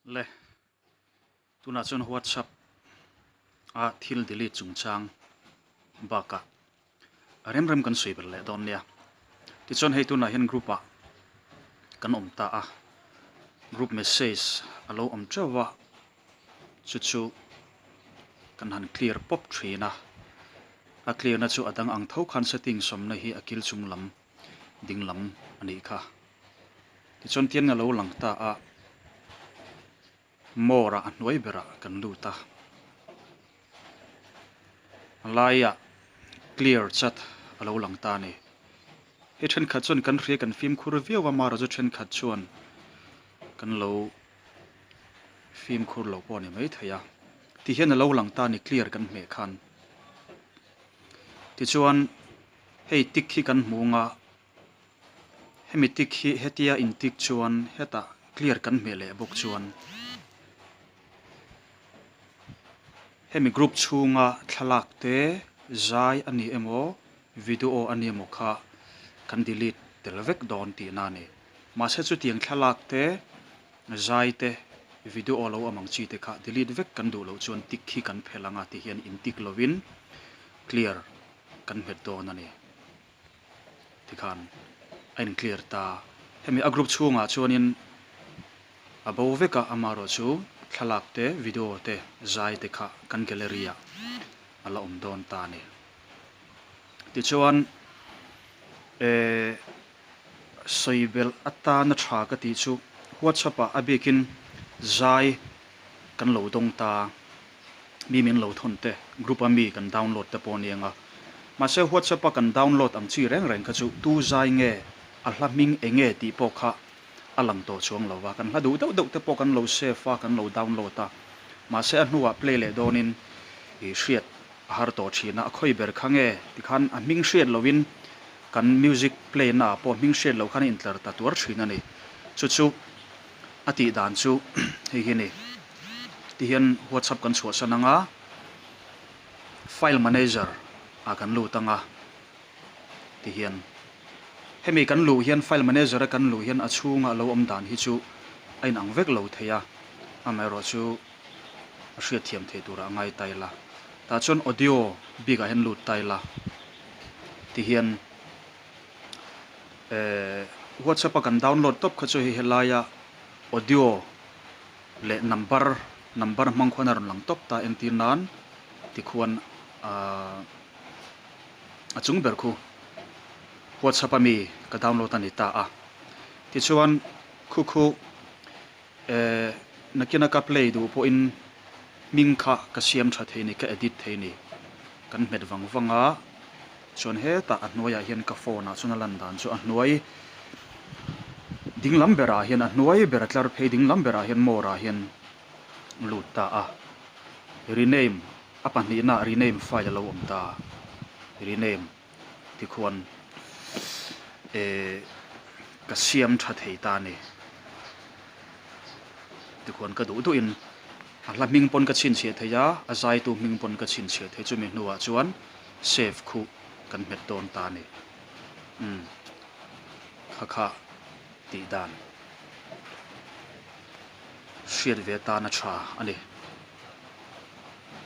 Le, tunah chuan WhatsApp a thil delete chungchang bakah a rem rem kan sawi ber leh dawn nia. Tichuan hei tunah hian group ah kan awm ta a, group message a lo awm teuh a, chu chu kan han clear pawp thin a, a clear na chu a dang ang tho khan settings awmna hi a kil chung lam ding lam a nih kha. Tichuan tiang a lo lang ta a, more ah a hnuai berah kan lut a, a laiah clear chat a lo lang ta a ni. Hei thenkhat chuan kan hria kan fimkhur viau a, amaherawhchu thenkhat chuan kan lo fimkhur lo pawh a ni maithei a. Tihian a lo lang ta a ni clear kan hmeh khan. Tichuan hei tick hi kan hmu ang a. Hemi tick hi hetia in tick chuan hetah clear kan hmeh leh bawk chuan hemi group chhunga thlalak te zai a ni emaw video a ni emaw kha kan delete tel vek dawn tihna a ni. Mahse chutiang thlalak te zai te video lo awm ang chi te kha delete vek kan duh loh chuan tick hi kan phelh ang a tihian in tick lovin clear kan hmet dawn a ni. Tikhan a in clear ta. Hemi a group chhungah chuanin a bo vek a, amaherawh chu thlalak te, video te, zai te kha kan gallery ah a la awm dawn ta a ni. Tichuan eh sawi belh atana tha ka tih chu WhatsApp ah a bikin zai kan lo dawng ta. Mi min lo thawn te, group a mi kan download te pawh a ni ang a. Mahse WhatsApp a kan download ang chi reng reng kha chu tu zai nge, a hla hming eng nge tih pawh kha a lang tawh chuang lo va. Kan hla duh deuh deuh te pawh kan lo save a, kan lo download a. Mahse a hnuah play leh dawnin i hriat a har tawh thin a, a khawi ber kha nge tikhan a hming hriat lovin kan music play naah pawh hming hriat loh khan a intlar ta tuar thin a ni. Chu chu a tih dan chu hei hi a ni. Tihian WhatsApp kan chhuahsan ang a, File Manager ah kan lut ang a, tihian hemi kan luh hian File Manager a kan luh hian a chhunga lo awm dan hi chu a inang vek lo thei a, amaherawh chu a hriatthiam theih turah a ngai ta ila. Tah chuan Audio bikah hian lut ta ila, tihian eh WhatsApp a kan download tawp kha chu hei helaia audio leh number number hmang khuan a rawn lang tawp ta entir nan tikhuan ahh a chung ber khu WhatsApp a mi ka download a ni ta a tichuan khu khu Eh, nakina ka play duh pawhin hming kha ka siam tha thei ni, ka edit thei ni. Kan hmet vang vang a, chuan hetah a hnuaiah hian ka phone ah chuan a lan dan chu a hnuai ding lam berah hian a hnuai ber a tlar phei ding lam berah hian more ah hian lut ta a, rename a pahnihna ah rename file a lo awm ta, rename tikhuan eh ka siam tha thei ta a ni. Tikhuan ka duh duhin a hla hming pawn ka chhinchhiah thei a, a zaitu hming pawn ka chhinchhiah thei chumi hnuah chuan save khuh kan hmet dawn ta a ni. Umm kha kha tih dan hriat ve tan a tha a ni.